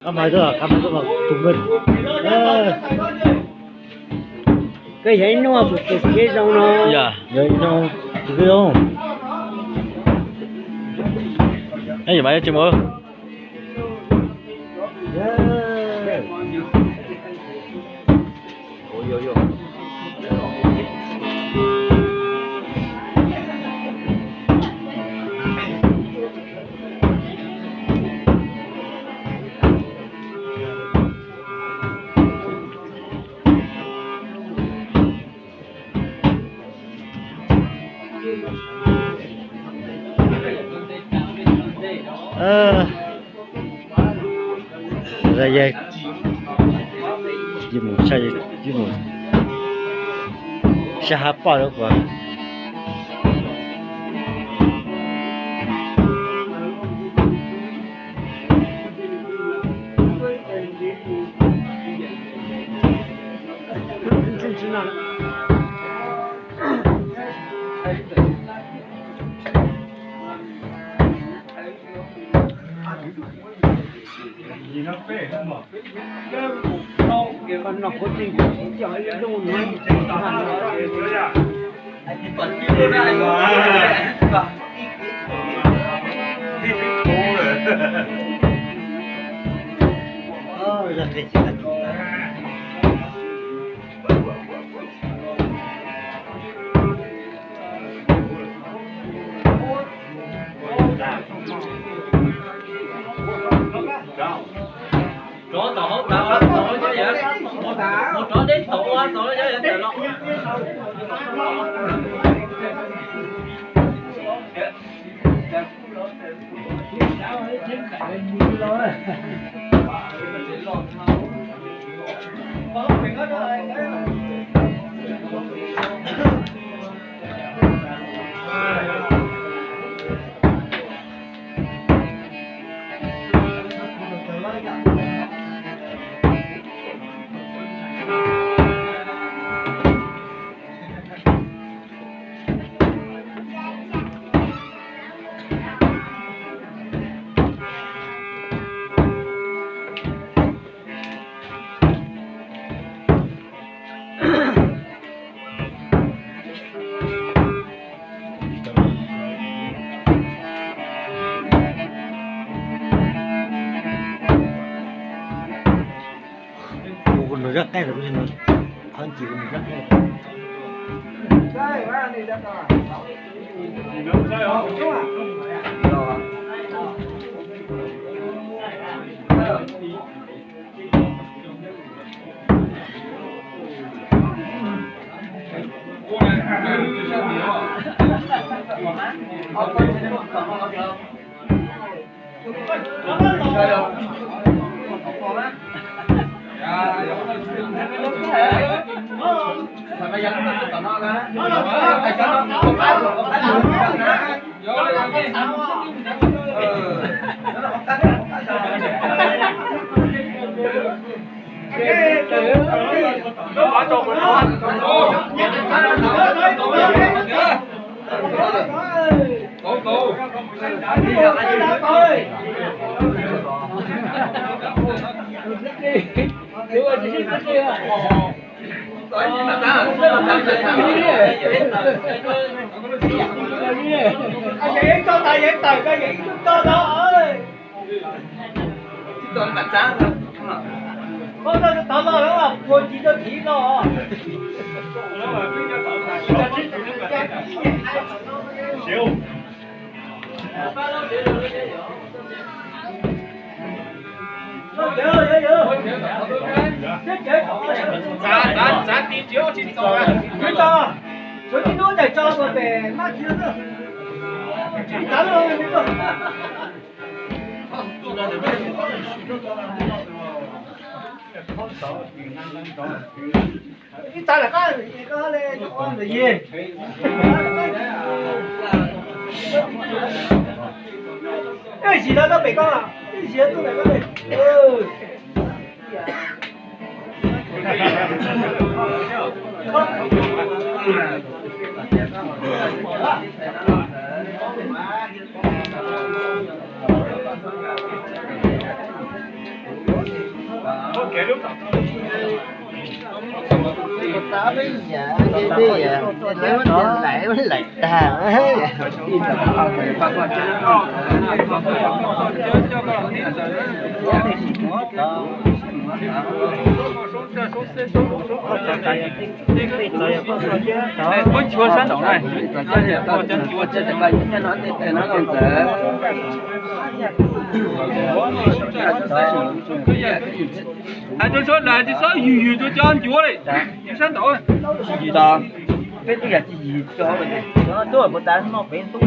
Koj mas tuaj, koj mas tuaj tus npawg. Koj yog ib nub kuv tus khiab zoo no. Yog ib nub tus khiab zoo. Ej, yog mas yuav tsis mus. Mus, mus saib hab poj lawm puas. Rov tom hauv tav ua txaus cov yawg, mus rov deb tom ua txaus cov yawg tawm los. Kuv nws zaj qeej los kuv nws qhov ncim kuv nws zaj qeej. Ib txav lawm qab, ib txav lawm, ib zis lawv tau pem koj, ib zis tuaj pem koj. Koj nchuav sab nraud na. Hais rau sab nraud tsis txhob yws yws rau cov nchuav li. Nchuav sab nraud. Peb twb yog tsis yws cov. Tuaj puas tas no peb tub.